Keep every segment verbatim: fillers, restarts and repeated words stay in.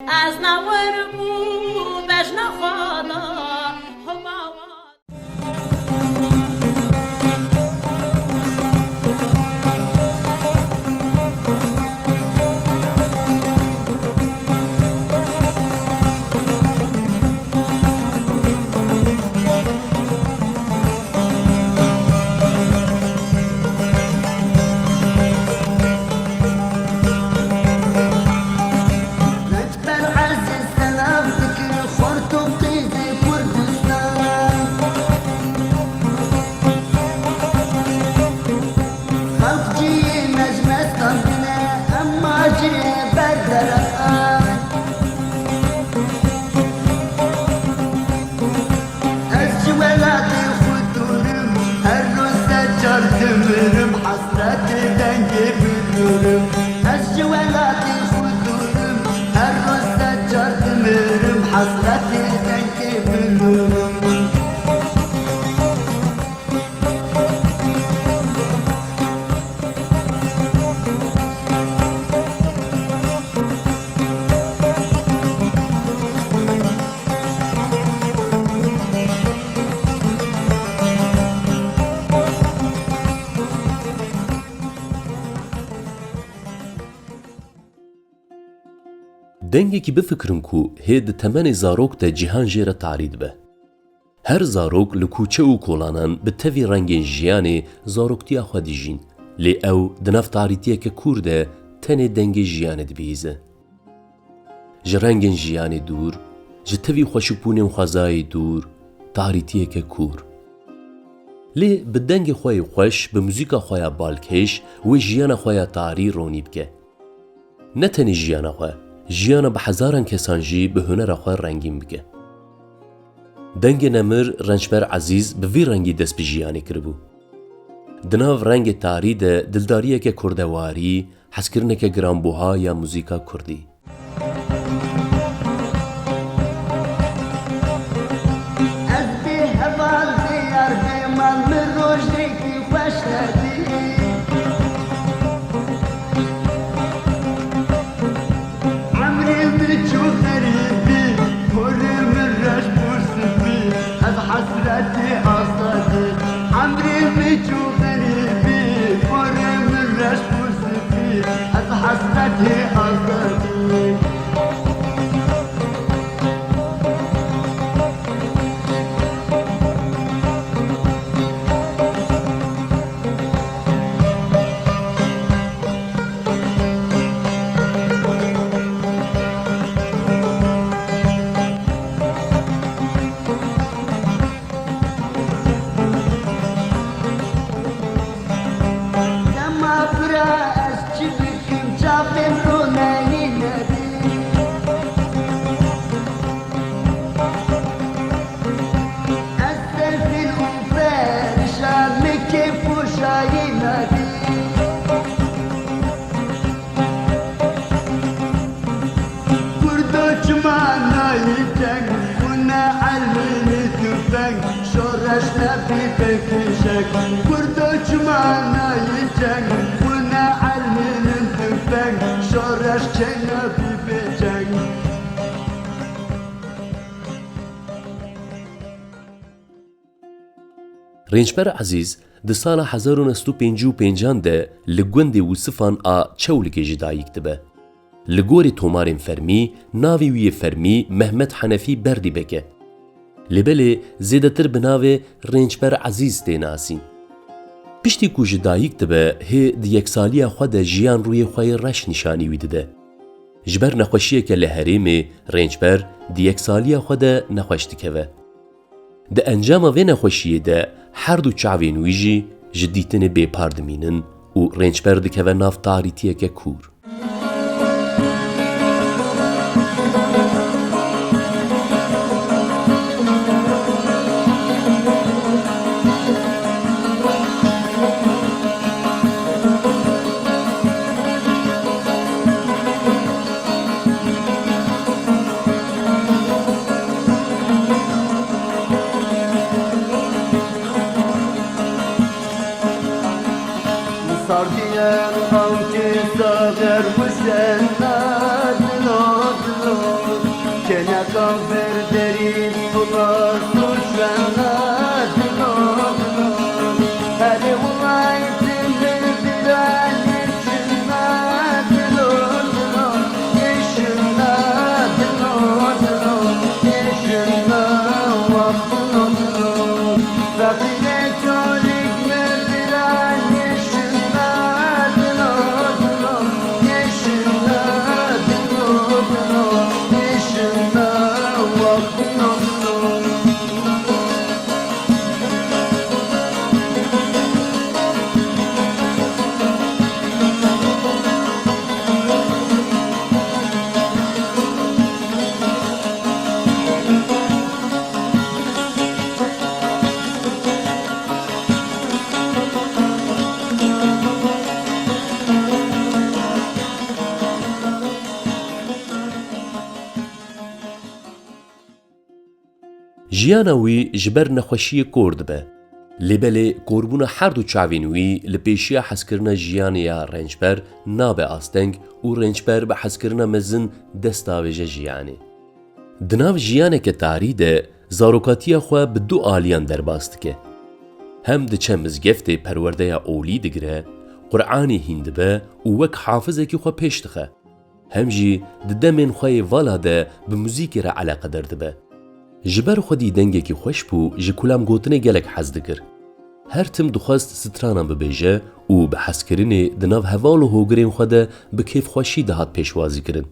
Ez ne wir bû bejna xwe da hema wa. Rêçber Ezîz selam dikin xort û qîzê Kurdistan. Xelk ciyê me ji me standine, em ma ciyê berdera. Ez ji welatê xwe dûr im, her roz sed car dimirim, hesretê dengê bidûrim. Ez ji welatê xwe dûr im, her roz sed car dimirim, hesretê dengê bidûrim. Dengekî bifikirin ku hê di temenê zarok de cîhan jê re tarî dibe. Her zarok li kûçe û kolanan bi tevî rengên jiyanê zaroktiya xwe dijîn. Lê ew di nav tarîtiyeke kûr de tenê dengê jiyanê dibihîze. Ji rengên jiyanê dûr, ji tevî xweşikbûnên xwezayê dûr, tarîtiyeke kûr. Lê bi dengê xwe yê xweş, bi muzîka xwe ya balkêş, wê jiyana xwe ya tarî ronî bike. Ne tenê jiyana xwe, jiyana bi hezaran kesan jî bi hunera xwe rengîn bike. Dengê nemir Rençber Ezîz bi vî rengî dest bi jiyanê kiribû. Di nav rengê tarî de dildariyeke kurdewarî, hezkirineke giranbuha ya muzîka kurdî. Ez bê heval, bê yar, bê mal, min rojekî xweş nedî. Emrê min çû xerîbî, porê min reş bû spî, ez hesretê azadî. Emrê min çû xerîbî, porê min reş bû spî, ez hesretê azadî. Dema bira ez çi bikim, çavên ronayî nedî. Ez sefîl û perîşan, min kêf û şayî nedî. Kurdo çima nayî ceng, û ne elmînî tufeng, şoreş nebî pêkîşek. Kurdo çima nayî ceng, û ne elmînin tufeng, şoreş çê nebî bêceng. Rênçber Ezîz di sala hezar û neh sed û pêncî û pêncan de li gundê Wisifan a Çewlikê ji dayik dibe. Li gorî tomarên fermî, navê wî yê fermî Mehmet Henefî Berdîbek e. Lê belê zêdetir bi navê Rênçber Ezîz tê nasîn. Piştî ku ji dayik dibe, hê di yeksaliya xwe de jiyan rûyê xwe yê reş nîşanî wî dide. Ji ber nexweşiyeke li herêmê, Rênçber di yeksaliya xwe de nexweş dikeve. Di encama vê nexweşiyê de her du çavên wî jî ji dîtinê bêpar dimînin û Rênçber dikeve nav tarîtiyeke kûr. Sardiyên xankê saxe Keneka ver derî, bula suçana dilo dilo. Herê wulay timir birayê şina dilo dilo. Yeşina dilo dilo. Yeşina wak dilo dilo. Feqîrê çolik me birayê şina dilo dilo. Yeşina dilo dilo. Yeşina wak dilo dilo. Jiyana wî ji ber nexweşiyê kor dibe. Lê belê korbûna her du çavên wî li pêşiya hezkirina jiyanê ya Rençber nabe asteng û Rençber bi hezkirina mezin dest davêje jiyanê. Di nav jiyaneke tarî de zarokatiya xwe bi du aliyan derbas dike. Hem diçe mizgeftê perwerdeya olî digire, Quranê hîn dibe û wek hafizekî xwe pêş dixe. Hem jî di demên xwe yê vala de bi muzîkê re eleqedar dibe. Ji ber xwedî dengekî xweş bû, ji kulamgotinê gelek hez dikir. Her tim dixwest stranan bibêje û bi hezkirinê di nav heval û hogirên xwe de bi kêfxweşî dihat pêşwazîkirin.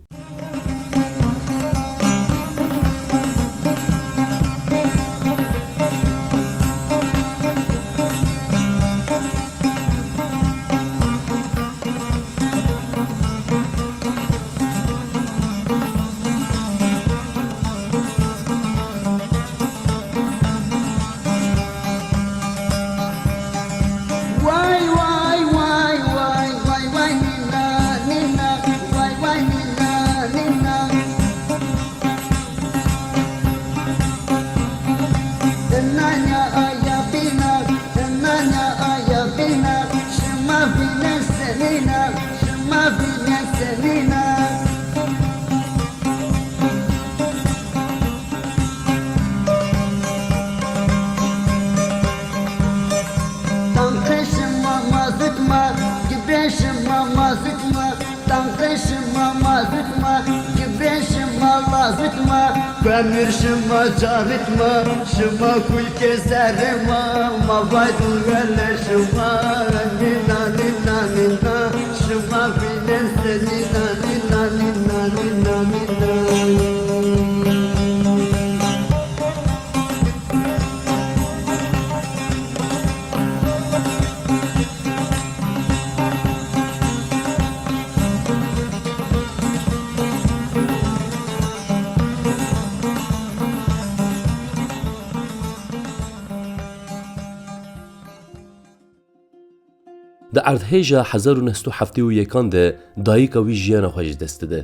Tanqê şima ma zikma, gibê şima ma zikma, tanqê şima ma zikma, gibê şima la zikma, femir şima caritma, şima kulkê zerê ma, ma vay dulwele şima, nina, nina, nina, şima vînen se nina, nina, nina, nina, nina. Di erdhêja hezar û neh sed û heftê û yekan de dayika wî jiyana xwe ji dest dide.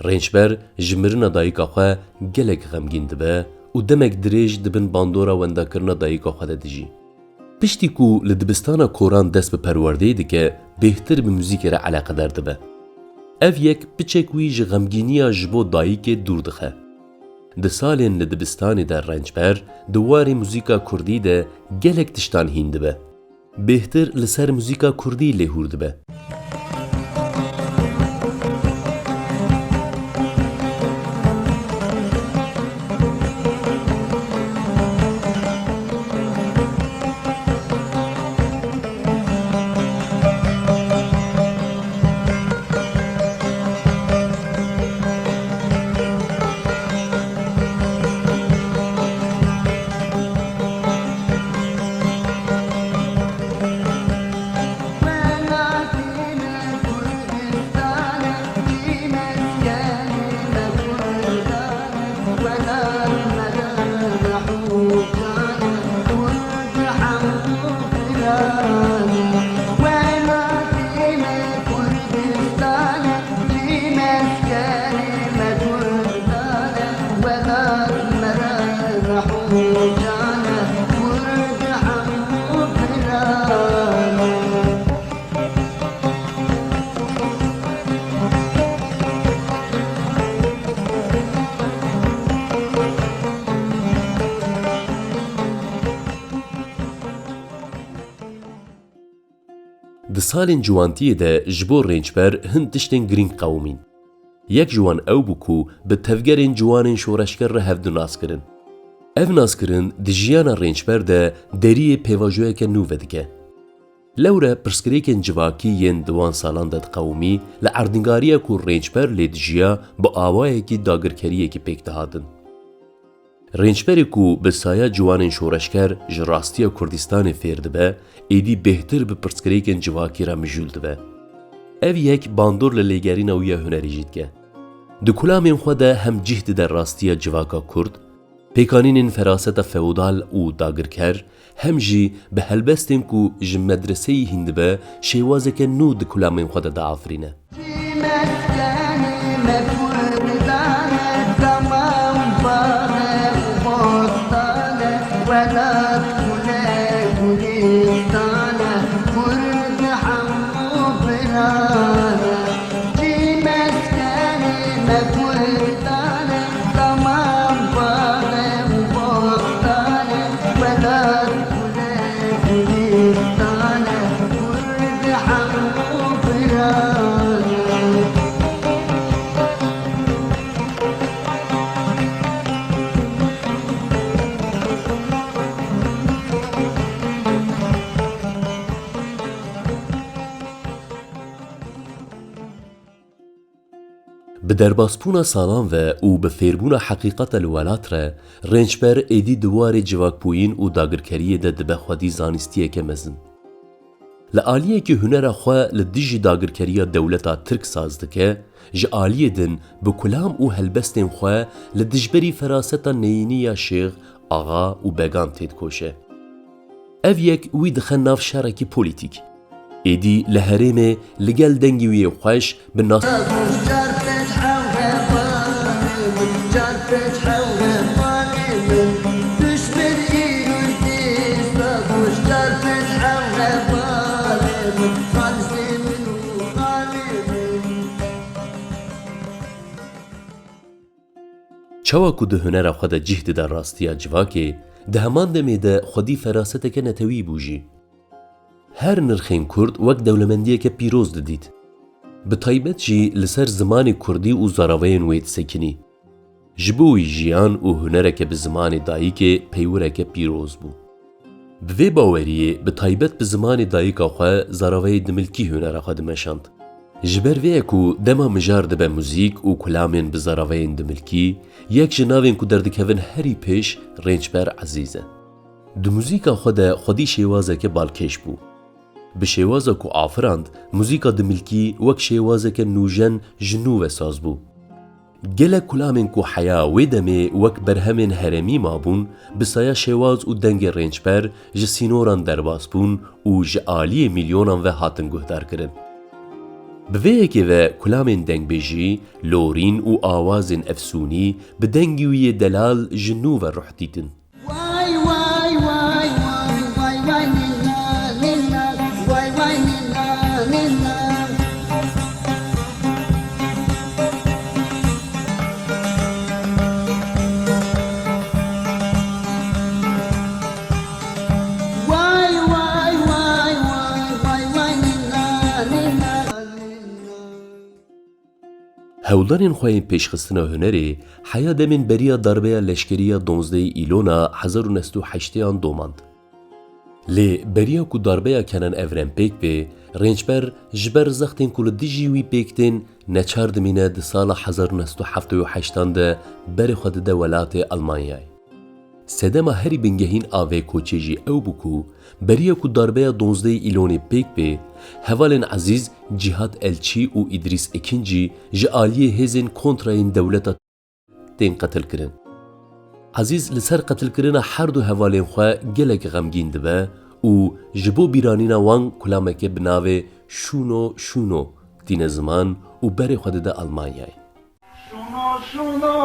Rênçber ji mirina dayika xwe gelek xemgîn dibe û demek dirêj di bin bandora wendakirina dayika xwe de dijî. Piştî ku li dibistana koran dest bi perwerdeyê dike, bêhtir bi muzîkê re eleqedar dibe. Ev yek piçek wî ji xemgîniya ji bo dayikê dûr dixe. Di salên li dibistanê de Rênçber di warê muzîka kurdî de gelek tiştan hîn dibe. Bêhtir li ser muzîka kurdî lêhûr dibe. Salên ciwantiyê de ji bo Rênçber hin tiştên girîng qewimîn. Yek ji wan ew bû ku bi tevgerên ciwanên şoreşger re hev du nas kirin. Ev naskirin di jiyana Rênçber de deriyê pêvajoyeke nû vedike. Lewre pirsgirêkên civakî yên di wan salan de diqewimî, li erdnîgariya ku Rênçber lê dijiya, bi awayekî dagirkeriyekî pêk dihatin. Rênçberê ku bi saya ciwanên şoreşger ji rastiya Kurdistanê fêr dibe, êdî bêhtir bi pirsgirêkên civakî re mijûl dibe. Ev yek bandor li lêgerîna wî ya hunerî jî dike. Di kulamên xwe de hem cih dide rastiya civaka Kurd, pêkanînên feraseta feodal û dagirker, hem jî bi helbestên ku ji medreseyî hîn dibe, şêwazeke nû di kulamên xwe de diafirîne. Bi derbasbûna salan ve û bi fêrbûna heqîqeta li welat re, Rênçber êdî di warê civakbûyîn û dagirkeriyê de dibe xwedî zanîstiyeke mezin. Li aliyekî hunera xwe li dijî dagirkeriya dewleta Tirk saz dike, ji aliyê din bi kulam û helbestên xwe li dijberî feraseta neyînî ya şêx, axa û began têdikoşe. Ev yek wî dixe nav şerekî polîtîk. Êdî li herêmê li gel dengê wî yê xweş bi nas Çawa ku di hunera xwe de cih dide rastiya civakê, di heman demê de xwedî feraseteke netewî bû jî. Her nirxên Kurd wek dewlemendiyeke pîroz didît. Bi taybet jî li ser zimanê Kurdî û zaravayên wê disekinî. Ji bo wî jiyan û hunereke bi zimanê dayikê peywireke pîroz bû. Bi vê baweriyê, bi taybet bi zimanê dayika xwe, zaravayê dimilkî hunera xwe dimeşand. Ji ber vê ye ku dema mijar dibe muzîk û kulamên bi zaravayên dimilkî, yek ji navên ku derdikevin herî pêş Rênçber Ezîz e. Di muzîka xwe de xwedî şêwazeke balkêş bû. Bi şêwaza ku afirand, muzîka dimilkî wek şêwazeke nûjen ji nû ve saz bû. Gelek kulamên ku heya wê demê wek berhemên herêmî mabûn, bi saya şêwaz û dengê Rênçber ji sînoran derbas bûn û ji aliyê milyonan ve hatin guhdarkirin. Bi vê yekê ve kulamên dengbêjî, lorîn û awazên efsûnî bi dengê wî yê delal ji nû ve ruh dîtin. Way, way, way, way, way, way, ninna, ninna, way, way, ninna, ninna. Way, way, way, way, way, way, ninna, ninna, ninna. Hewldanên xwe yên pêşxistina hunerê heya demên beriya darbeya leşkerî ya donzdehê Îlona hezar û neh sed û heştê an domand. Lê beriya ku darbeya Kenan Evren pêk bê, Rênçber ji ber zextên ku li dijî wî pêk tên, neçar dimîne di sala hezar û neh sed û heftê û heştan de berê xwe dide welatê Almanyayê. Sedema herî bingehîn a vê koçê jî ew bû ku beriya ku darbeya donzdehê Îlonê pêk bê, hevalên Ezîz Cîhat Elçî û Îdrîs Ekin jî ji aliyê hêzên kontra yên dewleta tên qetilkirin. Ezîz li ser qetilkirina her du hevalên xwe gelek xemgîn dibe û ji bo bîranîna wan kulameke bi navê Şûno Şûno tîne ziman û berê xwe dide Almanyayê. Şûno, şûno,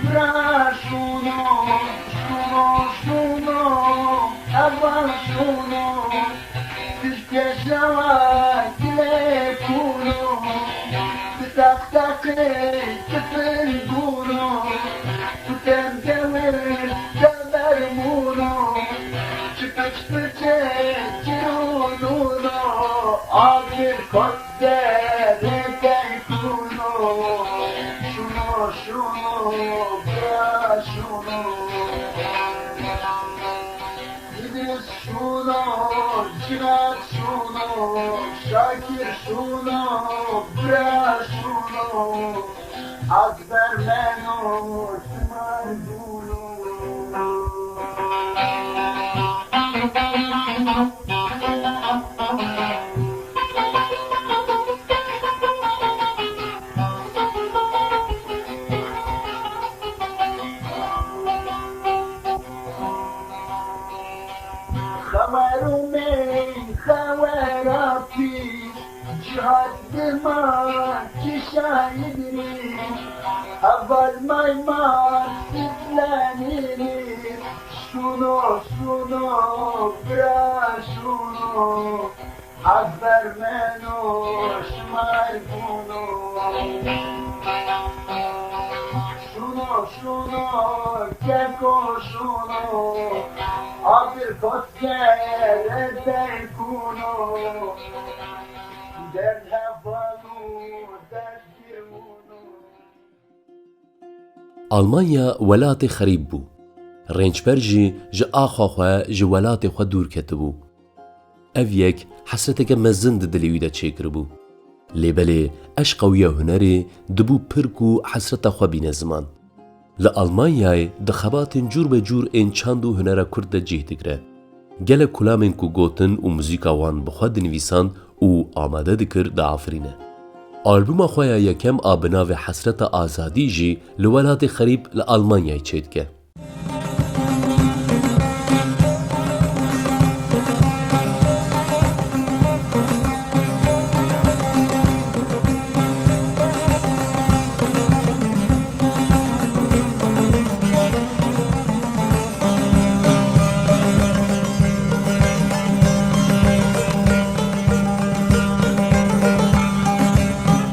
bira şûno, şûno, şûno, heval şûno. Tiştê şewa gilê kûno, bi teqteqê tifil bûno, bi tengewir teber bûno, çi piç piçê çirûnûno. Şûno, bira şûno. Îdris şûno, Cihat şûno, Şakir şûno, bira şûno. Ez bermeno, şima bûno. Xewer û mey, xewera pî, Cihat dima kişayî dirî, heval may ma siflenî, şûno, şûno, bira şûno. Ez bermeno, şima bûno. Şûno, şûno, keko şûno. Abir kosker derkûno. Derd hevalû, derd girûno. Almanya welatê xerîb bû. Rênçber jî ji axa xwe, ji welatê xwe dûr ketibû. Ev yek hesreteke mezin di dilê wî de çêkiribû. Lê belê eşqa wî ya hunerê dibû pir ku hesreta xwe bîne ziman. Li Almanyayê di xebatên cûr be cûr ên çand û hunera kurd de cih digire. Gelek kulamên ku gotin û muzîka wan bi xwe dinivîsand û amade dikir, diafirîne. Albûma xwe ya yekem a bi navê Hesreta Azadî jî li welatê xerîb li Almanyayê çêdike.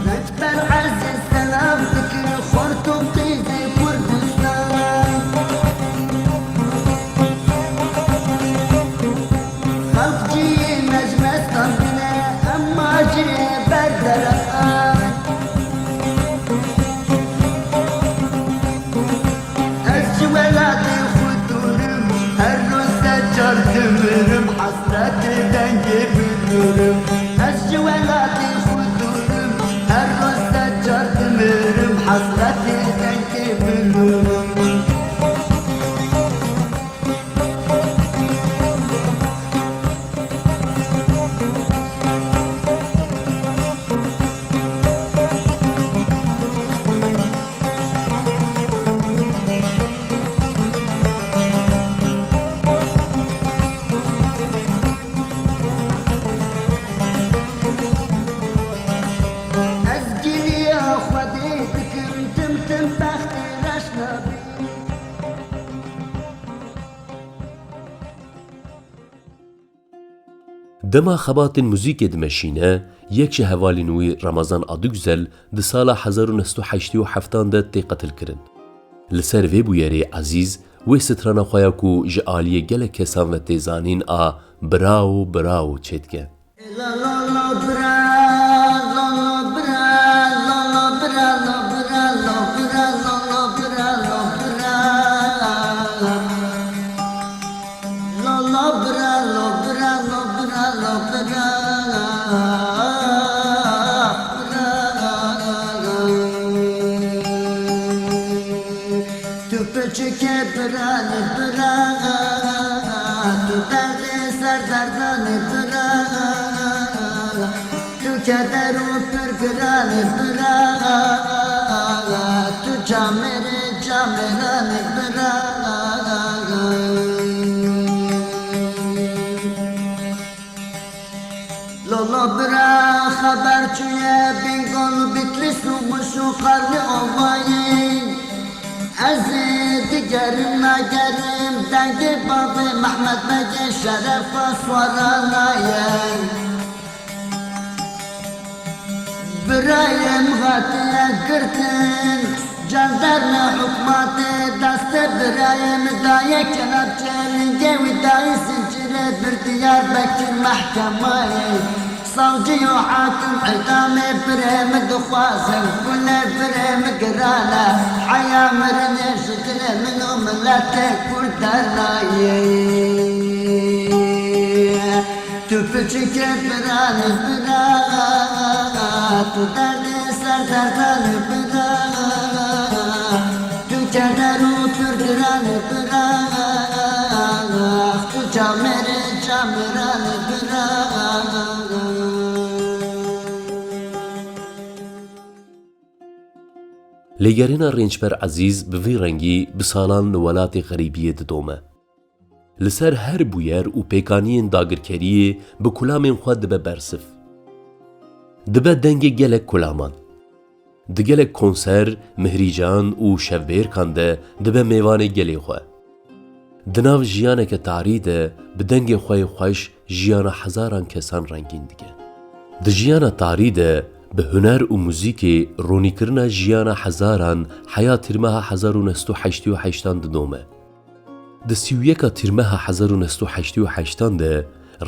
Rehber Ezîz selam dikin, xort û qîzê Kurdistan. Xelk ciyê me ji me standine, em ma ciyê berdere. Ez ji welatê xwe dûr im, her roz sed car dimirim, hesretê dengê bidûrim. Ez ji welatê xwe dûr im, her roz sed car dimirim, hesretê dengê bidûrim. Ez giliya Xwedê dikim, tim tim bextê reş nabî. Dema xebatên muzîkê dimeşîne, yek ji hevalên wî Ramazan Adugzel di sala hezar û neh sed û heştê û heftan de tê qetilkirin. Li ser vê bûyerê Ezîz wê strana xwe ya ku ji aliyê gelek kesan ve tê zanîn a Bravo, Bravo çêdike. Tu piçikê biranî bira, tu derdê ser derdanî bira, tu keder û pir giranî bira, tu camêrê camêranî bira. Lolo bira, xeber çûye Bingol û Bitlîs û Muş û Qarlî Ovayî. Ez ê digerim nagerim, dengê bavê Mehmet Begê şerefa Swarana ye. Birayê min hatiye girtin, jandarma hikûmetê destê birayê min daye kelepçe, lingê wî dayî zincîrê, bir Diyarbekir mehkemayê. Savcî û hakim îdamê birê min dixwazin, ku ne birê min giran e. Heya mirinê ji dilê min û miletê Kurd dernayê. Tu piçikê biran î bira, tu derdê ser derdan î bira, tu keder û pirdiran î bira, tu camêrê camêran î bira. Lêgerîna Rênçber Ezîz bi vî rengî bi salan li welatê xerîbiyê didome. Li ser her bûyer û pêkaniyên dagirkeriyê bi kulamên xwe dibe bersiv. Dibe dengê gelek kulaman. Di gelek konser, mihrîcan û şevbêrkan de dibe mêvanê gelê xwe. Di nav jiyaneke tarî de bi dengê xwe yê xweş jiyana hezaran kesan rengîn dike. Di jiyana tarî de bi huner û muzîkê ronîkirina jiyana hezaran heya tîrmeha hezar û neh sed û heştê û heştan didome. Di sî û yeka tîrmeha hezar û neh sed û heştê û heştan de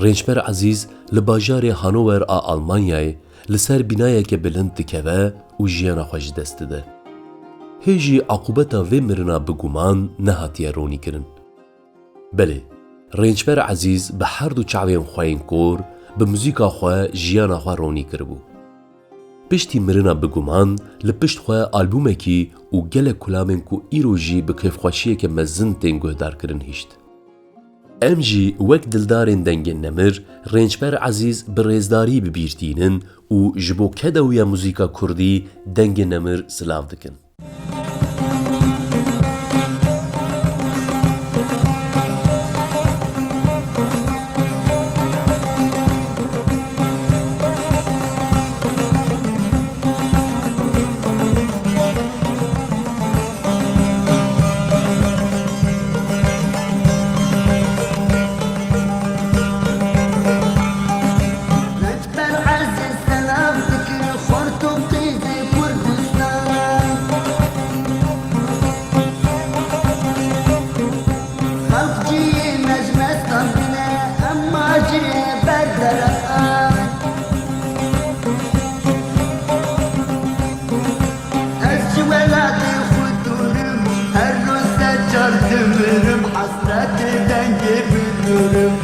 Rênçber Ezîz li bajarê Hanover a Almanyayê li ser bînayeke bilind dikeve û jiyana xwe ji dest dide. Hê jî aqûbeta vê mirina bi guman nehatiye ronîkirin. Belê, Rênçber Ezîz bi her du çavên xwe yên kor, bi muzîka xwe jiyana xwe ronî kiribû. Piştî mirina bi guman, li pişt xwe albûmekî û gelek kulamên ku îro jî bi kêfxweşiyeke mezin tên guhdarkirin hişt. Em jî wek dildarên Dengê Nemir, Rênçber Ezîz bi rêzdarî bi bîr tînin û ji bo keda wî ya muzîka kurdî Dengê Nemir silav dikin. Rênçber Ezîz selam dikin xort û qîzê Kurdistan. Xelk ciyê me ji me standine, em ma jê berdereqan. Ez ji welatê xwe dûr im, her roz ser çar dimirim, hesretê dengê bilûrim.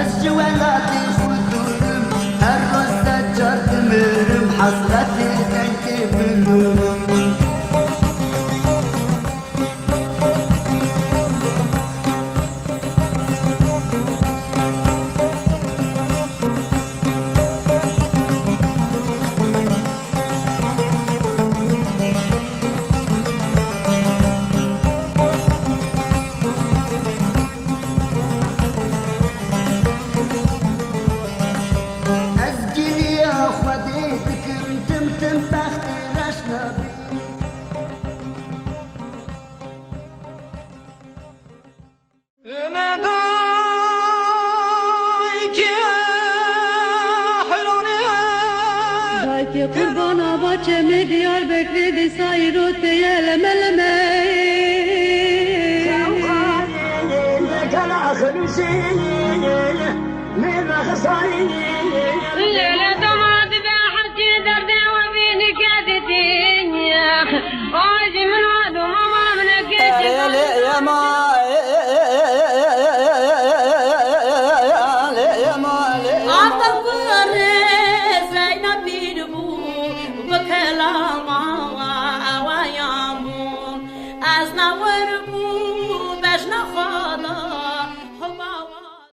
Ez ji welatê xwe dûr im, her roz ser çar dimirim, hesretê dengê bilûrim. Ez giliya Xwedê dikim, tim tim bextê reş nabî. Dayke qurbana baçemê Diyarbekirê dîsa îro teye leme leme. Lêle doma dibe hecî derdê we bînî kedî dinya. Ay jî min we doma ma min e keçe. Aqil ku rê Zeynep pîr bû, bi kelama awayan bû. Ez na wer bû.